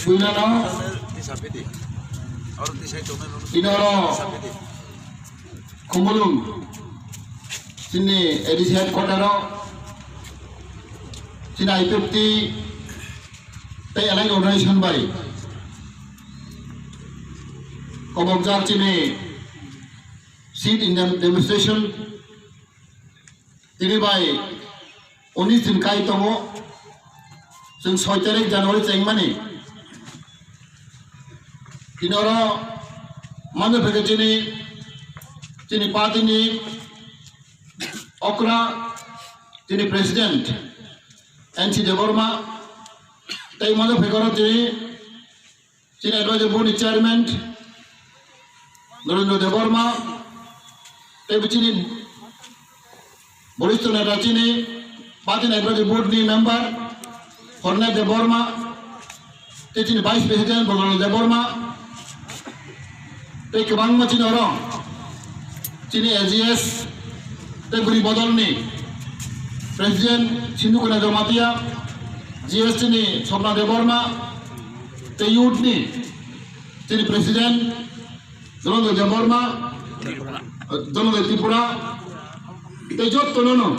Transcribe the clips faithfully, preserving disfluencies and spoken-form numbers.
Puinano, inoro, Khumulwng, chini A D C headquarter o, chini I P F T tei allied organization bai kobokjak chini sit in dem-, demonstration tini bai unis din kai tongo, chwng soi tarik January chengmani. Tini oro mano phege chini, chini party ni okra, chini president N C Debbarma, tei mano phege oro chini, chini advisory board ni chairman Narendra Debbarma, tei bo chini boristo neta chini party ni advisory board ni member Horne Debbarma, tei chini vice president Bondolal Debbarma, tei kwbangma chini oro chini A G S tei bwrwi bodolni president Sindhu Kanya Jamatia, G S T ni Swapna Debbarma, tei youth ni chini president Dhananjay Debbarma, Dhananjay Tripura, tei jottono no,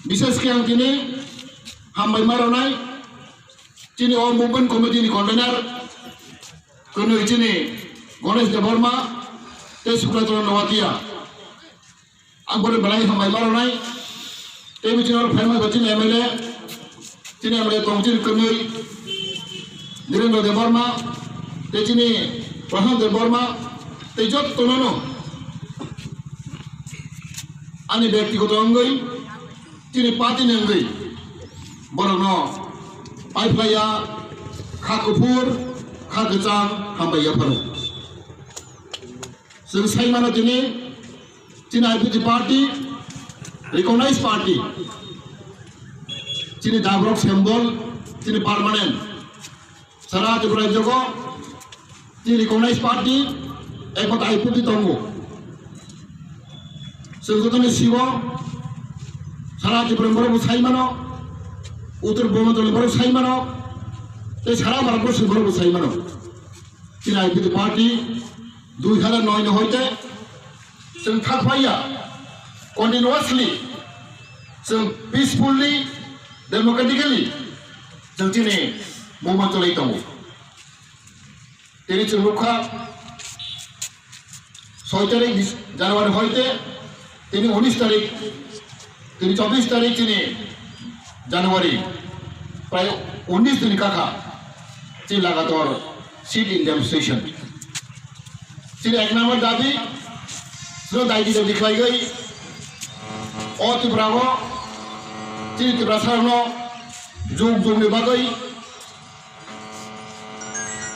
bishesh khe ang tini hambai ma rwnai chini o movement committee ni convener, kwnwi chini Ganesh Debbarma tei Subrata Noatia. Ang bono belai hambai ma rwnai. Tei bo chini oro phaima bo chini M L A, chini M L A tong chini kwnwi Dhirendra Debbarma, tei chini Prashant Debbarma, tei jottono no ani byaktigoto wngwi, chini party ni wngwi borokno paiphlaiya, kha kuphur, kha kwchang hambai yapharo. Chwng sai mano tini, chini I P T party, recognized party, chini dabrok symbol, chini permanent. Sara Tripura rajyogo, chini recognized party, ekmatro I P T tongo. Chwng jotono sibo, sara Tripura borok bo sai mano, Uttor Bumandal borok sai mano, tei sara Bharat borok bo sai mano. Chini I P T party, dui hazar noi ni hoite chwng thak phaiya, continuously chwng peacefully, democratically chwng chini movement cholai tongo. Tini chwng nukha, soi tarik Dis-, January hoite tini unis tarik, tini chobbish tarik chini January, prai unis din kakha, chini lagator sit-in demonstration. Chini ek number dabi, chwng daidi dabi khlaigwi, o Tripura o, chini Tiprasa rokno jug jug ni bagwi,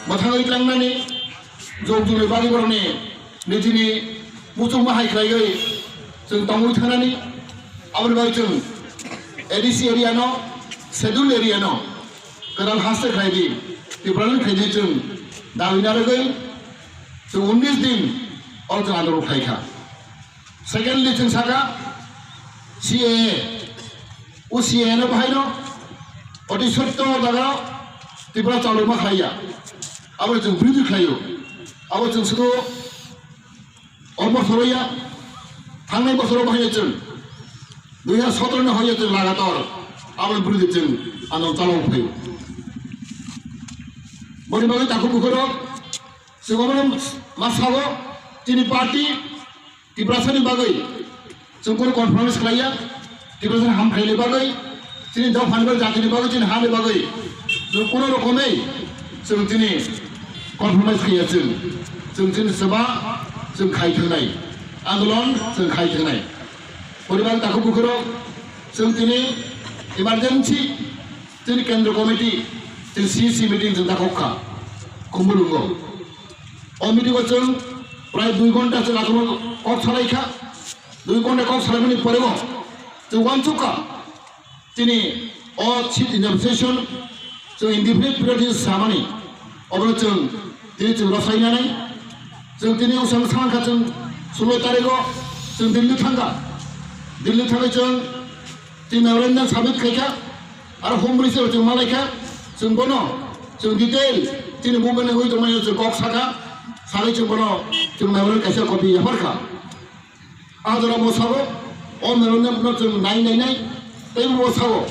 mwthangwi tlangnani jog jogni bagwi borokni nijini muchungma hai khlaiwi chwng tongwi thanani. Aboni bagwi chwng A D C area no, schedule area no kwtal haste khlai di, Tipraland khlai di chwng dawi narwgwi chwng unis din oro chwng andolon khlai kha. Secondly, chwng saka C A A. O C A A no bahai no oti sotto jaga Tripura chalokma khlaiya. Abo chwng bridge khlaio. Abo chwng sudu o bosoro ya, thangnai bosoro bahai chwng dui hazar sotoro no hoya chwng lagatar abo bridge chwng ano chalok phaio. Boni bagwi takhuk bukhurok chwng obo ma sao chini party Tiprasani bagwi chwng kunu compromise khlaiya, Tiprasani hamkhaini bagwi, chini dophani bagwi, jatini bagwi, chini hani bagwi chwng kunu rokomwi chwng chini compromise khlaiya chwng. Chwng chini swba chwng khai thangnai, andolon chwng khai thangnai. Poribar takhuk bukhurok chwng chini emergency chini kendra committee, chini C C meeting chwng takhuk kha, Khumulwngo. O meeting o chwng prai dui ghonta chwng achomno kok salai kha. Dui ghonta kok salaimani pore bo chwng uansuk kha. Chini o sit in abstention chwng indefinite period ni samani obono chwng tini chwng rwchai nanai. Chwng tini usang sankha chwng sulo tarikh o chwng Delhi thangkha. Delhi thangwi chwng tini memorandum submit khaikha. Aro Home Minister chwng malaikha, Chwng bono, chwng detail, chini movement ni hui tongmani chwng kok saka, sagwi chwng bono, chwng memorandum kaisa copy yapharkha. A jora bo sabo, o memorandum no chwng nai nai nai, tei bo sabo,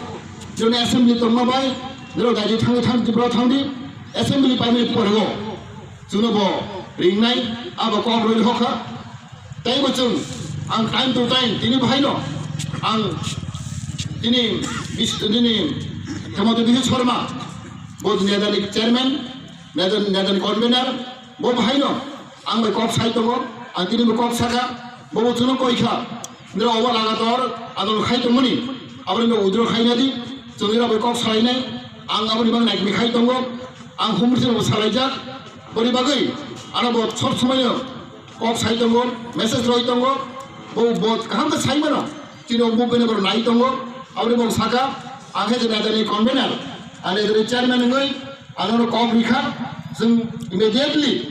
joni assembly tongma bai, nero daidi thangwi thang, Tripura thangdi, assembly paimani porego, chwngno bo ringnai, abo kok rwi hokha. Tei bo chwng, ang time to time, tini bahaino, ang tini bis-, tini Hemanta Biswa Sarma, bo Nedani chairman, Nedani, Nedani convener, bo bahaino, ang bai kok sai tongo, ang tini bo kok saka, bo bo chwngno koi kha, nero obo lagator, andolon khai tongmani, aboni no withdraw khai nadi, chwng nero bai kok salainai, ang aboni bang naikmi khai tongo, ang humri se bo salaijak, boni bagwi, ano bo sob somoino, kok sai tongo, message roi tongo, bo, bo kaham khe sai mano, chini o movement borok nai tongo, aboni bo saka, ang khe je Nedani convener, ang Nedani chairman wngwi, ang nono kok rikha, chwng immediately,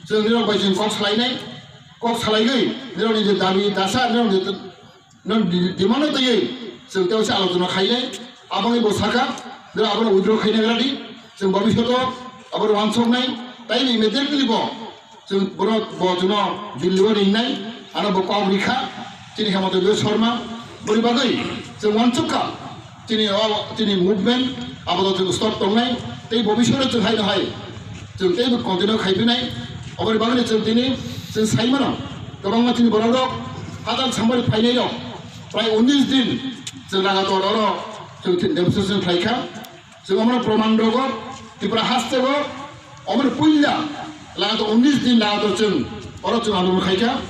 chwng nirok bai chwng kok salainai, kok salaigwi, nirokni je dabi dasa, nirokni je no di-, demand no twiwi chwng tei waisa alochona khainai, aboni bo saka, nirok abono withdraw khaina gradi, chwng bhabishoto abo wansoknai, tei immediately bo chwng borok bo chwngno Delhi o ringnai, ano bo kok rikha, chini Hemanta Biswa Sarma, boni bagwi chwng wansukha, chini o, chini movement, abo to chwng stop tongnai, tei bhabishoto chwng haino hai, chwng tei bo continue khaiphinai, aboni bagwi chwng tini chwng sai mano, kwbangma chini borok rok, hatal samari phainai rok, prai unis din, chwng lagator oro, chwng demonstration khlaikha, Chwng omono proman rogo, Tripura haste go, omono puila, lagator unis din lagator chwng, oro chwng andolon khaikha,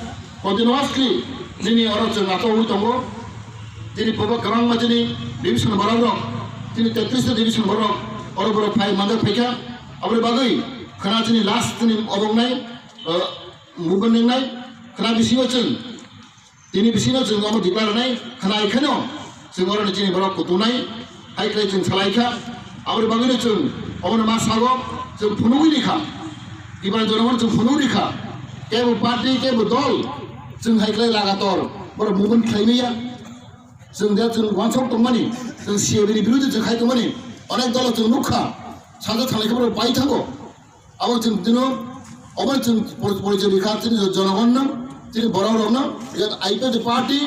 continuously, nini oro chwng ato ui tongo, tini bobo kwbangma tini division borok rok, tini tetris ta division borok, oro borok phai manjak phaikha, aboni bagwi khana tini last tini oboknai, uh, movement wngnai, khana bisingo chwng, Tini bisingo chwng omo declare rwnai khnai kheno chwng oroni chini borok kutunai hai khlai chwng salai kha. Aboni bagwino chwng omono ma sago chwng phunugwi rikha. Tripura jonogono chwng phunugwi rikha. Kebo party, kebo dol chwng hai khlai lagator borok movement khlai maya. Chwng je chwng wansok tongmani, chwng C A B ni biruddhe chwng khai tongmani, onek dolo chwng nukha. Sajak salai khe borok bai thango. Abo chwng tino, obo chwng por-, porichoi rikha chini jonogonno, chini borok rokno, I P F T party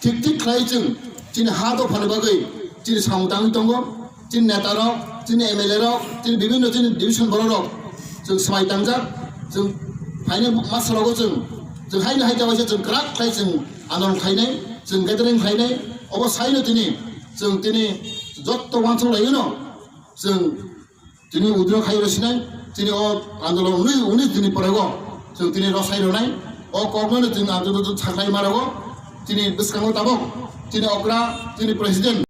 thik thik khlai chwng chini ha dophani bagwi chini samung tangwi tongo, chini neta rok, chini M L A rok, chini bibhinno chini division borok rok chwng swmai tangjak, chwng phainai masa rogo chwng, chwng haino hai jaga se chwng kwrak khlai chwng andolon khlainai, chwng gathering khlainai, obo saino tini chwng tini jotto wansuk laino chwng Tini withdraw khai rw sinai, tini o andolon wnwi, wnwi tini pore o chwng tini rw sai rwnai, o kokno no chwng andolon chwng sakhlai ma rw o, tini bwskango tabok, tini okra, tini president.